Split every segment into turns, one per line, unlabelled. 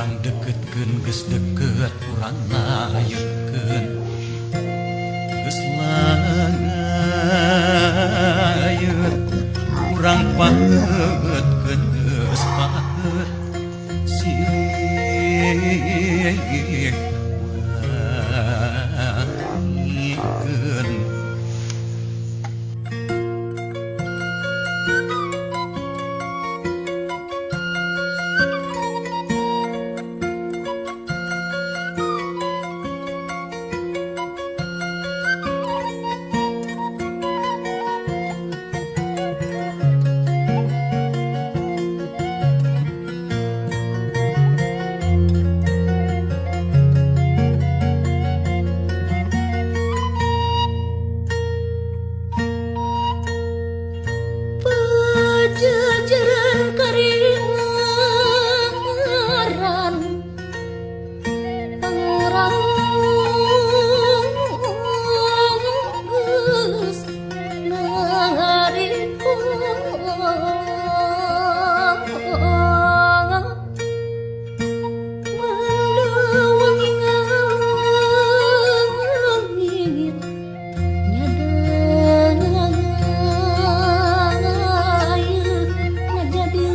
Urang deketkeun geus deket, urang layeutkeun geus layeut, urang paheutkeun geus paheut silih wangikeun.
Pajajaran karingaran pangranggeus nariko Mandawangi ngalangit nyadaya ngajadi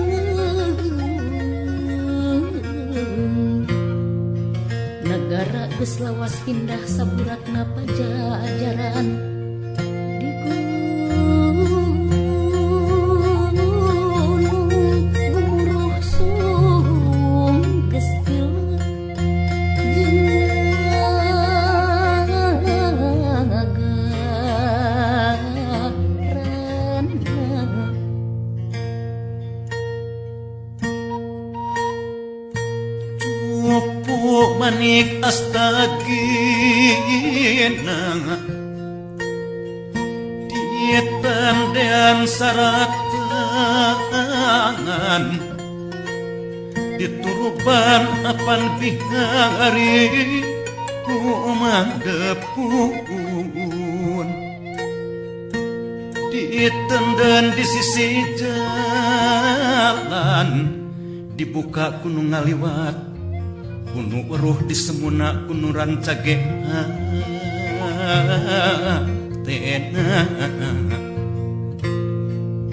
negara geus lawas pindah saburatna Pajajaran di gunung gumuruh suung geus pilek jeung ngagarana.
Cupu manik astagina ditandean saratangan dituruban apan bihari kumandepun ditenden di sisi jalan dibuka kuno ngaliwat kuno weruh di semuna kuno rancage tena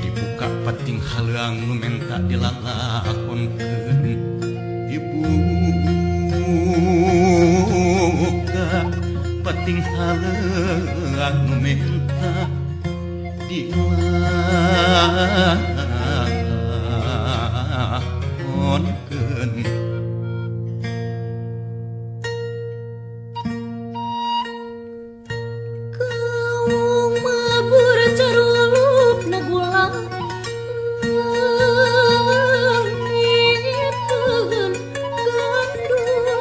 dibuka pating haleuang nu menta dilalakonkeun dibuka pating haleuang nu menta dilakonkeun.
Kaung mabur carulup na gula leungiteun gandungan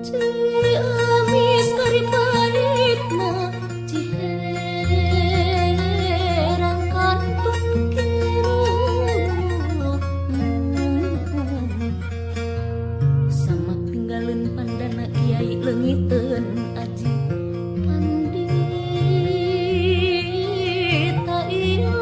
Ciamis karipaitna Ciherang kantun kirung Samak tinggalin pandana kiai leungiteun